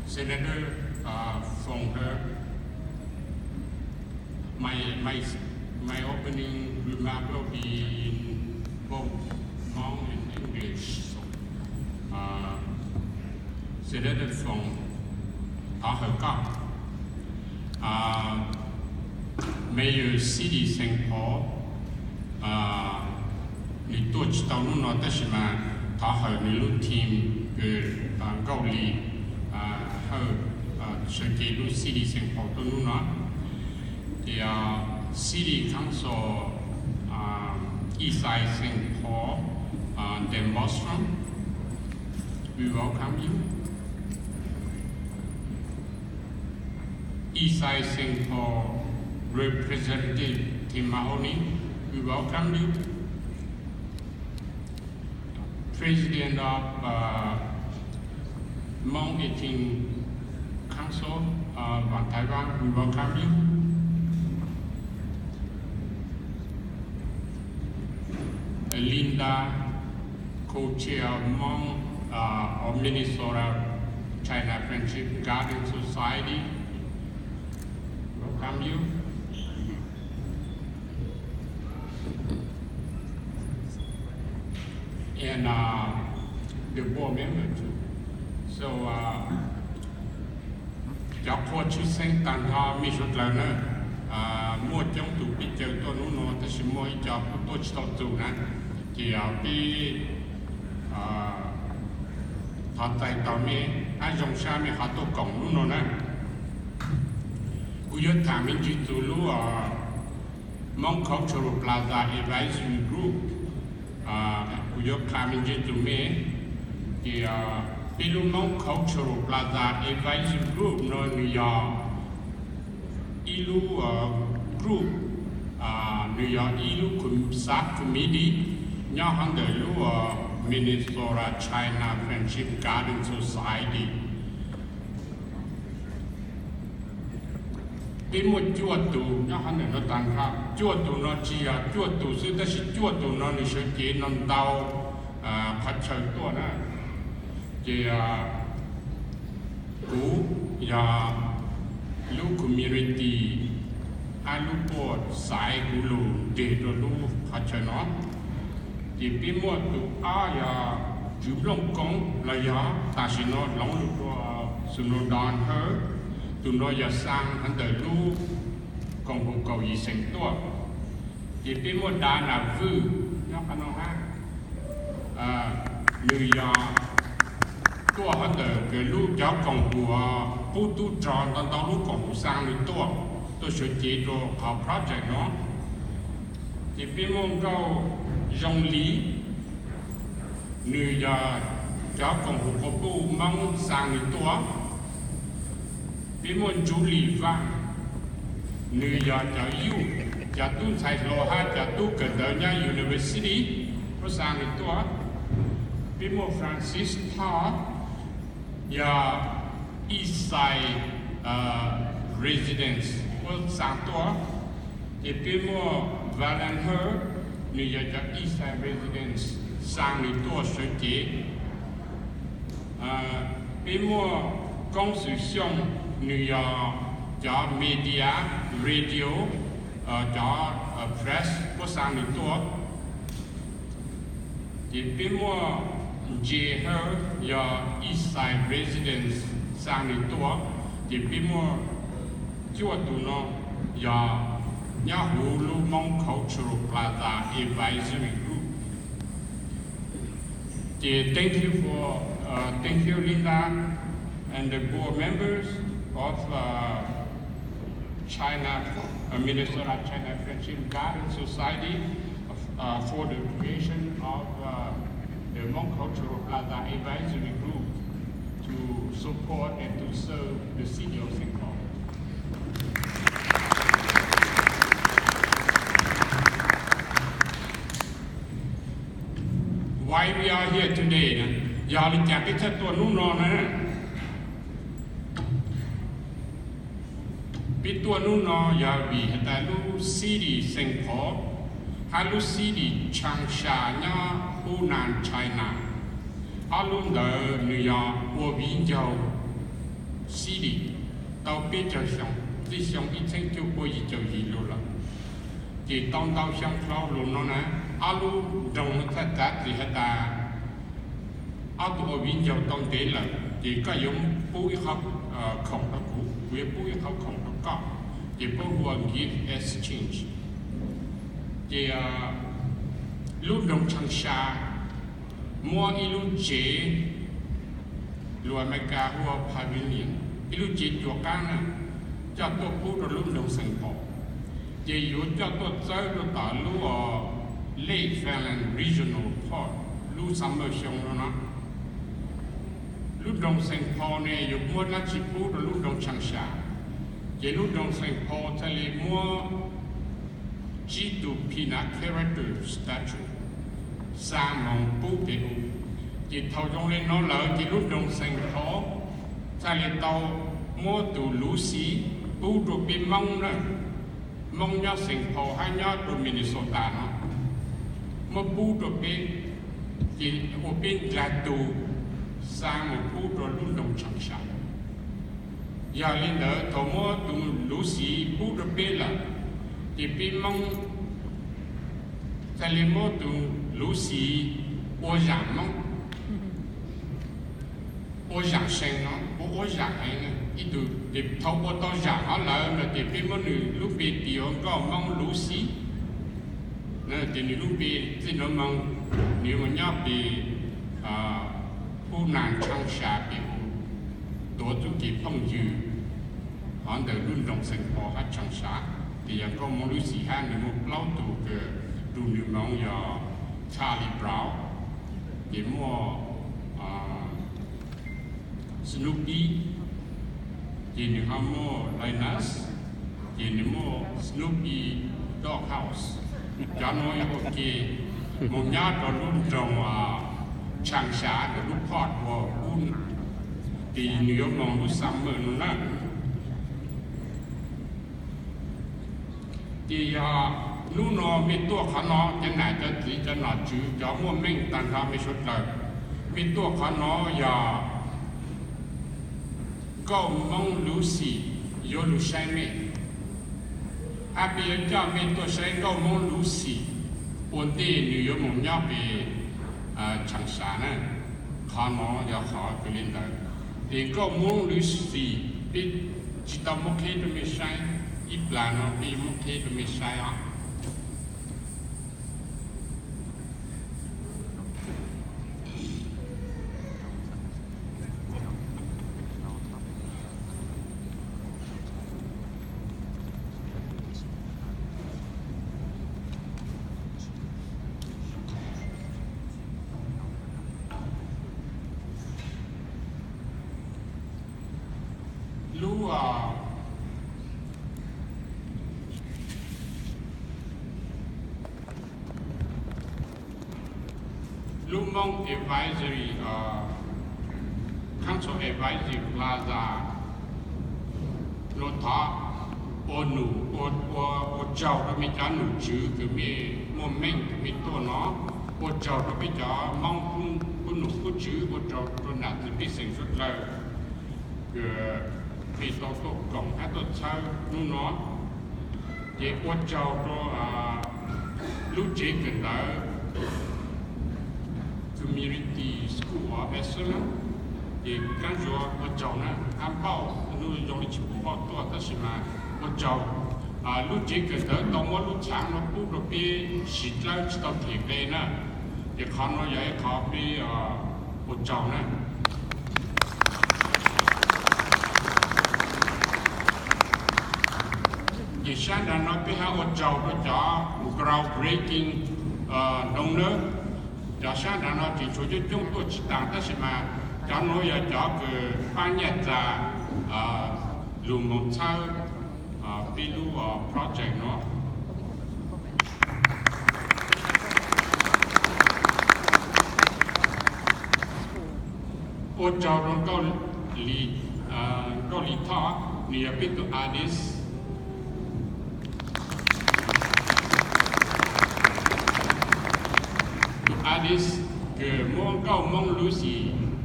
Senator, uh, Foong Hur, my, my, my opening remark will be in both Hmong and English. So, uh, Senator Foong, thov hawm koj. Uh, Mayor City Saint Paul, uh, nws tuaj tsis tau hnub no tab sis mas thov hawm nws lub team, uh, Nkauj Lis, uh, Hawj, uh, sawv cev lub City Saint Paul tuaj hnub no. Ces, uh, City Council, uh, Eastside Saint Paul, uh, Dan Bostrom, we welcome you. Eastside Saint Paul Representative Tim Mahoney, we welcome you. President of, uh, Hmong Eighteen Council, uh, Van Thai Van, we welcome you. Linda, co-chair of Hmong, uh, of Minnesota China Friendship Garden Society, welcome you. And, uh, the board member too. So, uh, cov qhua tshwj xeeb tag nrho mej suav dlawg na, muaj coob tus peb caw tuaj hnub no tab sis muaj ib co kuj tuaj tsis tau txug na, ces peb thov txais tos mej, ab zoo sab mej qhov tuaj koom hnub no na. Kuv yuav tham me ntsis txug lub Hmong Cultural Plaza Advisory Group. Kuv yuav qha me ntsis txug mej, ces peb lub Hmong Cultural Plaza Advisory Group no nws yog ib lub group, nws yog ib lub sub-committee nyob hauv ntawm lub Minnesota China Friendship Garden Society. Peb muaj cuaj tus nyob hauv ntawm no tag nrho. Cuaj tus no tsis yog cuaj tus xwb tab sis cuaj tus no nws sawv cev no ntau qhov chaw tuaj na. Ces kuv yog lub community, ab lub board xaiv kuv lug nres rua lub qhov chaw no. Ces peb muaj tus ab yog Tswv Nplooj Koob los yog tam sim no hloov lug rua Xu Noo Don Hawj, tus no yog xaa hauv ntawm lub koom haum kaum yim xeem tuaj. Ces peb muaj Dav Nam Vwj nyob qhov no hab, nws yog tuaj hauv ntawm kws lub cov koom haum pub tub rog ntau ntau lub koom haum xaa nws tuaj, tuaj sawv cev rua qhov project no. Ces peb muaj Nkauj Zoo Lis, nws yog cov koom haum quas puj Moob xaa nws tuaj. Peb muaj Ntsuv Lis Vaj, nws yog cov youth, cov tub ntxhais hluas hab cov tub kawm ntawv nyob university puab xaa nws tuaj. Peb muaj Francis Thoj, yog Eastside residents puab xaa tuaj. Ces peb muaj Valen Hawj, nws yog cov Eastside residents xaa nws tuaj sawv cev. Peb muaj Koob Xwm Xyooj, nws yog cov media, radio, cov press puab xaa nws tuaj. Ces peb muaj Nce Hawj, yog Eastside residents xaa nws tuaj. Ces peb muaj cuaj tus no yog nyob huv lub Hmong Cultural Plaza Advisory Group. Ces thank you for, uh, thank you Linda and the board members of, uh, China, uh, Minnesota China Friendship Garden Society, uh, for the creation of, uh, the Hmong Cultural Plaza Advisory Group to support and to serve the city of Saint Paul. Why we are here today? Yog li cas peb txhaj tuaj hnub no na? Peb tuaj hnub no yog vim has tas lub city Saint Paul hab lub city Changsha nyob Hunan, China, Ob lub ntawd nws yog ua viv ncaus city tau peb caug xyoo, txij xyoo ib txhiab cuaj pua yim caum yim los lawm. Ces tau ntau xyoo dhau los no na, ob lub nroog no txhaj txav txim has tas ob tug ua viv ncaus tau ntev lawm, ces koj yuav pub ib qho khoom rau kuv, kuv yuav pub ib qho khoom rau koj, ces peb hu ua gift exchange. Ces lub nroog Tshansha muab ib lub tsev, lus Amelikas hu ua pavilion, ib lub tsev cua qaab na, coj tuaj pub rau lub nroog Saint Paul. Ces yuav coj tuaj txawb rau tom lub Lake Fanling Regional Park lub summer xyoo no na. Lub nroog Saint Paul ne yuav muab dlaab tsi pub rau lub nroog Tshansha? Ces lub nroog Saint Paul txhaj le muab tsib tug peanut character statue, xaa moos pub pem u. Ces thaum zoo le no lawm ces lub nroog Saint Paul txhaj le tau muab tus Lucy pub rau peb Moob na. Moob nyob Saint Paul hab nyob rau Minnesota no, muab pub rau peb, ces ua peb dlaag tug xaa moos pub rau lub nroog Tshansha. Yog le ntawd thaum muab tus Lucy pub rau peb lawm, ces peb Moob txhaj le muab tus Lucy ua zaam Moob, ua zaam See no, ua ua zaam heev. Ib tug ces thaum ua tau zaam hov lawm no ces peb muab nws lub npe tis ua nkauj Moob Lucy na. Ces nws lub npe txij nuav moog nws yuav moog nyob pem Pub Naag Tshansha pem u, tuav txuj kev phooj ywg hov ntawm lub nroog Saint Paul hab Tshansha. Ces yog nkauj Moob Lucy hab nws muaj plaub tug kws rug nws moog yog Charlie Brown, ces muaj Snoopy, ces nws ho muaj Linus, ces nws muaj Snoopy Doghouse. Cov nuav yuav ua ke moog nyob rau lub nroog Tshansha, lub port ua ub, ces nws yuav moog lub summer no na. Ces yog hnub no mej tuaj qhov no, cov nam cov txiv cov nom tswv cov muaj meej taag nrho mej suav dlawg, mej tuaj qhov no yog nkauj Moob Lucy yuav lug saib mej, hab peb yuav coj mej tuaj saib nkauj Moob Lucy ua ntej nws yuav moog nyob pem Tshansha na. Qhov no yog qhov kws le ntawd. Ces nkauj Moob Lucy peb tsi tau muab qheb rau mej saib, ib plag no peb yuav muab qheb rau mej saib os. Lub, lub Moob Advisory, Council Advisory Plaza no thov ua num, ua, ua tsaug rau mej cov nom tswv kws mej muaj meej kws mej tuaj no, ua tsaug rau peb cov Moob khub num khub tswv, ua tsaug rau nam txiv pej xeem suav dlawg kws mej tau tuaj koom hab tuaj txhawb hnub no. Ces ua tsaug rau lub tsev kawm ntawv Community School of Excellence, ces kaab zuag ua tsaug na, hab npauj, nub zoo le tsi pum npauj tuaj tab sis mas ua tsaug. Lub tsev kawm ntawv tau muab lub tshaav no pub rau peb sim dlawb tsi tau them nqe na, ces qhov no yog ib qhov peb ua tsaug na. Ces sab nraag no peb hab ua tsaug rau cov groundbreaking donor. Cov sab nraag no tseem tshuav coob coob tuaj tsis taag tab sis mas cov nuav yog cov kws paab nyaj txag lug moog txhawb peb lub project no. Ua tsaug rau Nkauj Lis Thoj, nws yog peb tug artist. Tug artist kws Muab nkauj Hmoob Lucy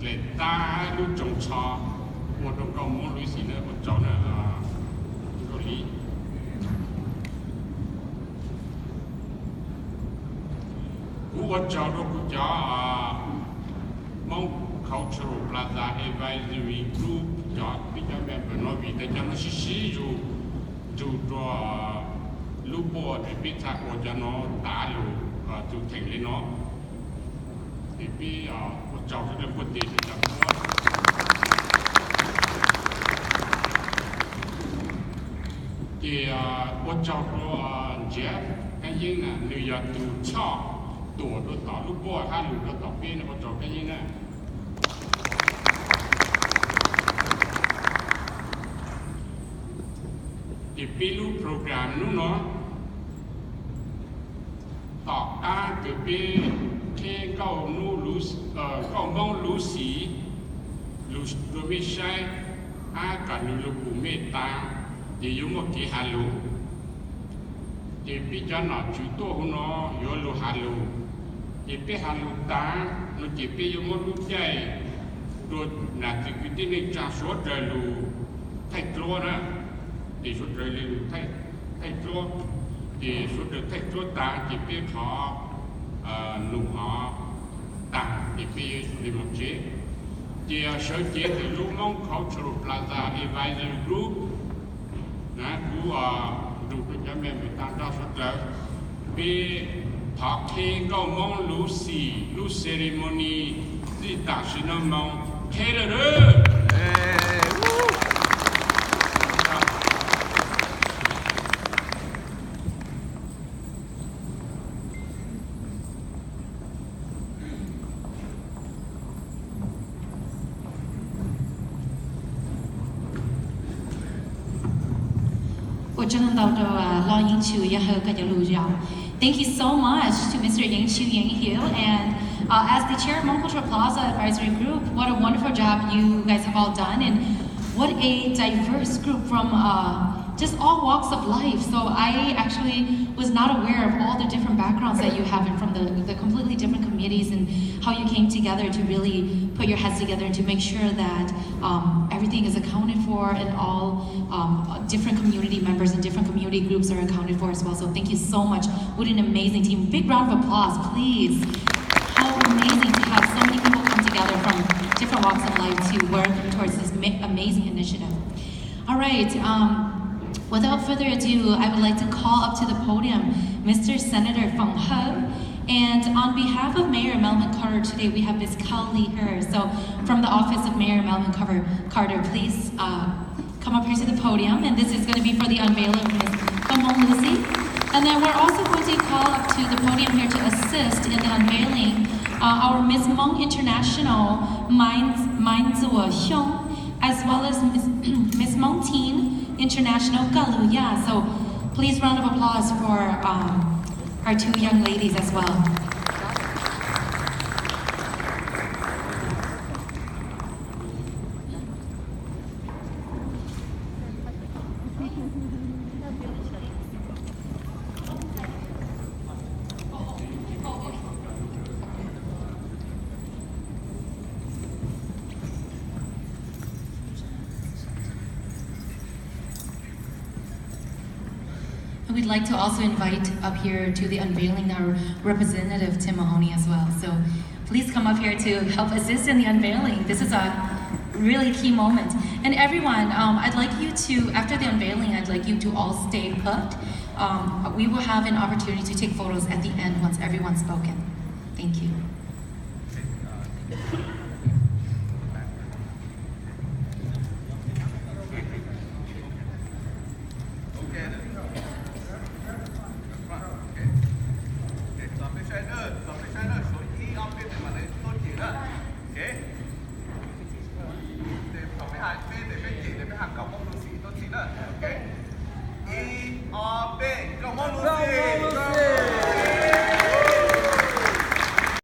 dlem tab lub tsoos tsho ua rau nkauj Hmoob Lucy na, ua tsaug na, Nkauj Lis. Kuv ua tsaug rau kuv cov Hmoob Cultural Plaza Advisory Group cov, peb cov member no vim tias cov no sib sib zug ntsug rau lub puaj es peb txhaj ua cov no tav lug txug theem li no. Ces peb ua tsaug sawv daws npuaj tes rau cov puab. Ces ua tsaug rau Ntsiav Kab Yeeb na, nws yog tus choj tuam rau tom lub puaj hab lug rau tom peb no, ua tsaug Kab Yeeb na. Ces peb lub program hnub no tom qab kws peb qheb nkauj Hmoob Lucy lug rua mej saib hab kom nws lug pum mej tas, ces yuav muaj kev has lug. Ces peb cov nom tswv tuaj huv no yuav lug has lug. Ces peb has lug tas no ces peb yuav muab lub caij rua nam txiv kwv tij neej tsaa suav dlawg lug thaij dluab na. Ces suav dlawg lug thaij dluab, ces suav dlawg thaij dluab tas ces peb qhov num hov taag ces peb le moog tsev. Ces sawv cev ntawm lub Hmoob Cultural Plaza Advisory Group na, kuv nrug rua cov member taag nrho suav dlawg, peb thov qheb nkauj Hmoob Lucy lub ceremony txij tam sim no moog qheb lawm. Ua tsaug ntau rau Loj Yeeb Chew Yeej Hawj koj cov lug yaus. Thank you so much to Mister Yeeng Chew Yeeng Hawj. And uh, as the chair of Hmong Cultural Plaza Advisory Group, what a wonderful job you guys have all done. And what a diverse group from uh, just all walks of life. So I actually was not aware of all the different backgrounds that you have and from the, the completely different communities and how you came together to really put your heads together and to make sure that um, everything is accounted for and all um, different community members and different community groups are accounted for as well. So thank you so much. What an amazing team. Big round of applause, please. How amazing to have so many people come together from different walks of life to work towards this ma- amazing initiative. All right. Um, without further ado, I would like to call up to the podium Mister Senator Fang Hou. And on behalf of Mayor Melvin Carter today, we have Miss Kali Her. So from the office of Mayor Melvin Carter, Carter, please uh, come up here to the podium. And this is going to be for the unveiling of Miss Hmong Lucy. And then we're also going to call up to the podium here to assist in the unveiling uh, our Miss Hmong International, Main Zuo Hyung, as well as Miss, Miss Hmong Teen International, Kaluya. So please round of applause for um, our two young ladies as well. And we'd like to also invite up here to the unveiling our representative, Tim Mahoney, as well. So please come up here to help assist in the unveiling. This is a really key moment. And everyone, um, I'd like you to, after the unveiling, I'd like you to all stay put. Um, we will have an opportunity to take photos at the end once everyone's spoken. Thank you.